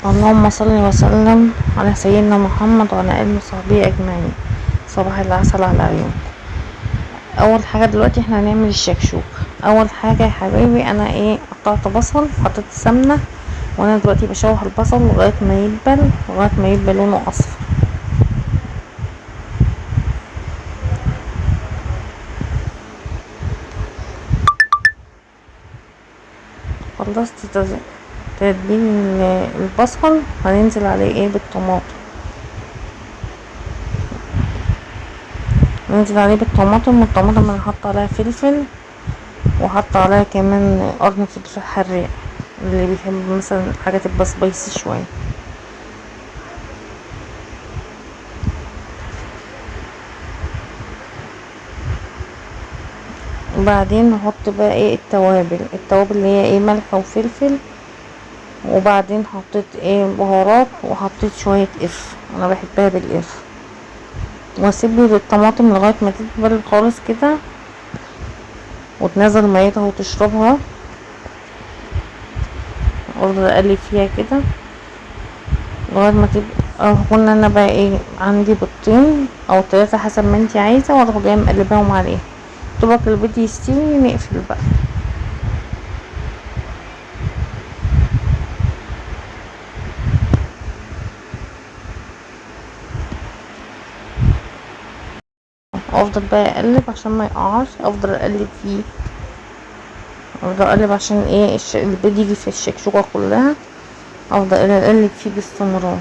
اللهم صل وسلم على سيدنا محمد وعلى اله وصحبه اجمعين. صباح العسل على عيونكم. اول حاجة دلوقتي احنا هنعمل الشكشوكه. اول حاجة يا حبايبي انا قطعت بصل، حطيت سمنه، وانا دلوقتي بشوح البصل لغاية ما يدبل، لغاية ما يبقى لونه اصفر. خلصت تتبيل البصل، هننزل عليه بالطماطم. ننزل عليه بالطماطم، والطماطم انا حاطه عليها فلفل، وحاطه عليها كمان قرن فلفل حراق، اللي بيحب مثلا حاجة تبقى سبايسي شوية. وبعدين نحط بقى التوابل، التوابل اللي هي ملح وفلفل، وبعدين حطيت بهارات، وحطيت شوية قرفه، انا بحبها بالقرفه. واسيب الطماطم لغاية ما تدبل خالص كده وتنزل ميتها وتشربها، افضل اقلب فيها كده لغاية ما تبقى. قلنا انا بقى عندي بيضتين او 3 حسب ما انتي عايزه، واروح جاية مقلباهم عليه. طبق البيض يستوي نقفل بقى. افضل بقى اقلب عشان ما يقعش، افضل اقلب فيه، افضل اقلب عشان البيض يجي في الشكشوكه كلها. افضل اقلب فيه باستمرار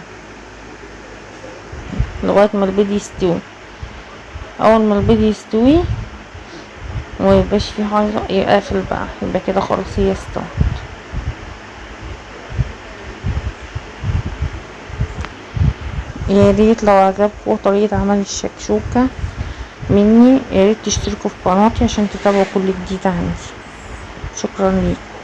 لغاية ما البيض يستوي. اول ما البيض يستوي وميبقاش فيه حاجة يقفل بقى، يبقى كده خلاص هي استوت. يا ريت لو عجبكم طريقه عمل الشكشوكه مني، يا ريت تشتركوا في قناتي عشان تتابعوا كل جديد عندي. شكرا ليكم.